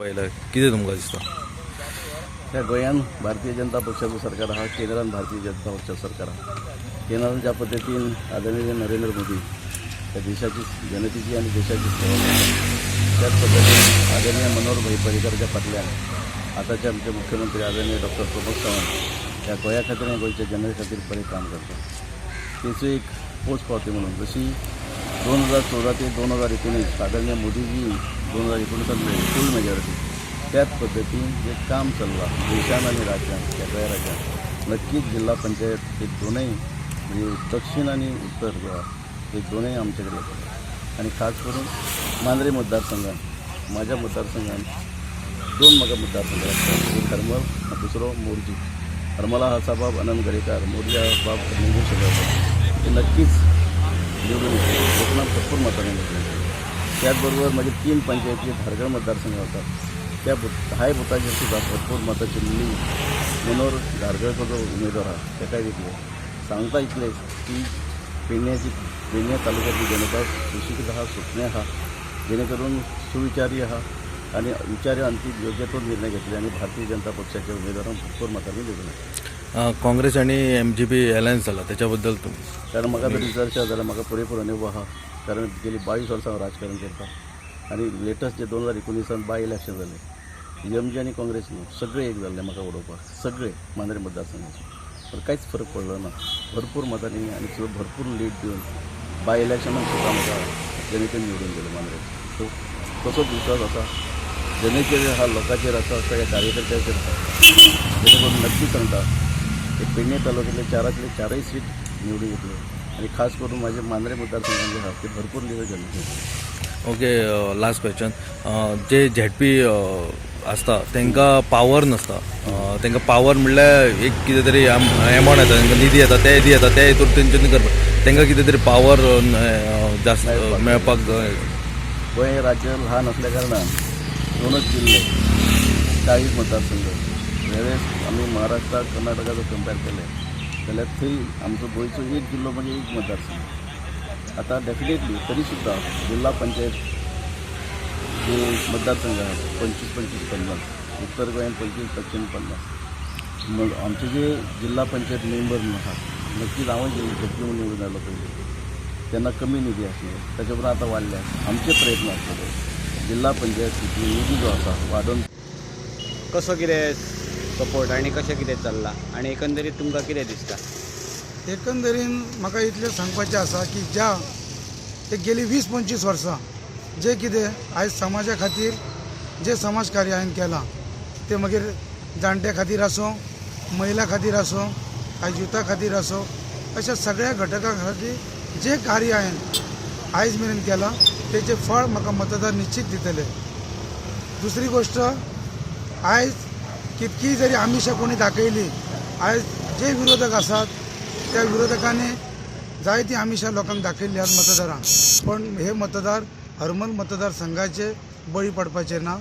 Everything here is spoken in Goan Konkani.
पयलें कितें तुमकां दिसता? ह्या गोंयान भारतीय जनता पक्षाचं सरकार आहा, केंद्रान भारतीय जनता पक्षाचं सरकार आहा. केंद्रान ज्या पद्दतीन आदरणीय नरेंद्र मोदी ह्या देशाची जनतेची आनी देशाची सेवा करता, त्याच पद्दतीन आदरणीय मनोहर भाई पर्रीकराच्या फाटल्यान आतांचे आमचे मुख्यमंत्री आदरणीय डॉक्टर प्रमोद सावंत ह्या गोंया खातीर आनी गोंयच्या जनते खातीर बरें काम करता. तेचो एक पोच पावती म्हणून जशी 2014 ते 2019 आदरणीय मोदीजी 2019 फूल मेजॉरिटी, त्याच पद्दतीन जे काम चल्लां देशान आनी राज्यान, त्या गोंय राज्यान नक्कीच जिल्हा पंचायत हे दोनूय, म्हणजे दक्षिण आनी उत्तर गोवा हे दोनूय आमचे कडेन येतले. आनी खास करून मांद्रे मतदारसंघान, माझ्या मतदारसंघान दोन म्हाका मतदारसंघ आसता, एक हरमल, दुसरो मोरजी. हरमला आसा बाब अनंत गडेकार, मोरजी आसा बाब मंगेश शेगांवकर. ते नक्कीच निवडून येतले. कोकणात भरपूर मतांनी निवडून येतले. त्याच बरोबर माझे तीन पंचायती धारगळ मतदारसंघ होतात, त्या धाय बुथाचेर सुद्धा भरपूर मताची लीड मनोहर धारगळचो जो उमेदवार आहा तेकाय दितले. सांगता इतलेंच की पेडण्याची, पेडणे तालुक्यातली जनता सुशिक्षित आहा, सुज्ञ आहा, जेणे करून सुविचारी आहा आनी विचारी अंतीम योग्य तो निर्णय घेतले आनी भारतीय जनता पक्षाच्या उमेदवारांक भरपूर मतांनी निवडून येतले. काँग्रेस आनी एमजीपी अलायन्स जाला, त्याच्या बद्दल तुम कारण म्हाका जर विचारशा जाल्यार म्हाका पुरेपूर अनुभव आहा, कारण गेली 22 वर्सां हांव राजकारण करता आनी लेटस्ट जे 2019 बाय इलेक्शन जालें, एमजी आनी काँग्रेस न्हू, सगळे एक जाल्ले म्हाका उडोवपाक, सगळे मांद्रे मतदारसंघाचे, पण कांयच फरक पडलो ना. भरपूर मतांनी आनी सुद्दां भरपूर लीड दिवन बाय इलेक्शनाक सुद्दां म्हाका जनतेन निवडून दिलो मांद्रे. सो तसोच विश्वास आसा जनतेचेर आहा, लोकांचेर आसा, सगळ्या कार्यकर्त्याचेर आसा, जेणे करून नक्की सांगता ते पेडणे तालुक्यातले चारांतले चारय सीट निवडून येतले आनी खास करून माझे मांद्रे मतदारसंघात जे आहा ते भरपूर लीड जनतेन. Okay, last question. जे झेडपी आसता तांकां पावर नासता. तांकां पावर म्हणल्यार एक कितें तरी एमावंट येता तांकां, निधी येता, ते निधी येता ते हितून तेंच्यांनी करपाक तांकां कितें तरी पावर जास्त मेळपाक जाय. गोंय हे राज्य ल्हान असल्या कारणान दोनच जिल्हे, 40 मतदारसंघ. वेळेस आमी महाराष्ट्राक, कर्नाटका जर कंपेर केले जाल्यार थंय आमचो गोंयचो एक जिल्लो म्हणजे एक मतदारसंघ. आतां डेफिनेटली तरी सुद्दां जिल्हा पंचायत जे मतदारसंघ आहात 25 25 50, उत्तर गोंयान 25, दक्षिण 50. मग आमचे जे जिल्हा पंचायत मेंबर म्हणून आहात, नक्कीच हांवूय झेडपी म्हणून निवडून आयलो पयलीं तेन्ना कमी निधी आसलो, ताच्या उपरांत आतां वाडल्या. आमचे प्रयत्न आसतले जिल्हा पंचायत निधी जो आसा वाडोवन कसो कितें सपोर्ट आनी कशें कितें चल्लां आनी एकंदरीत तुमकां कितें दिसता? एकंदरीन म्हाका इतलें सांगपाचें आसा की ज्या एक गेली 20-25 वर्सां जे कितें आयज समाजा खातीर जे समाज कार्य हांवें केलां, तें मागीर जाणट्या खातीर आसूं, महिला खातीर आसूं, आयज युथा खातीर आसूं, अशा सगळ्या घटकां खातीर जे कार्य हांवें आयज मेरेन केलां तेचें फळ म्हाका मतदार निश्चित दितले. दुसरी गोश्ट, आयज कितकीय जरी आमिशां कोणी दाखयली, आयज जे विरोधक आसात त्या विरोधकांनी जायती आमिशां लोकांक दाखयल्ली आहात मतदारांक, पण हे मतदार हरमल मतदारसंघाचे बळी पडपाचे ना.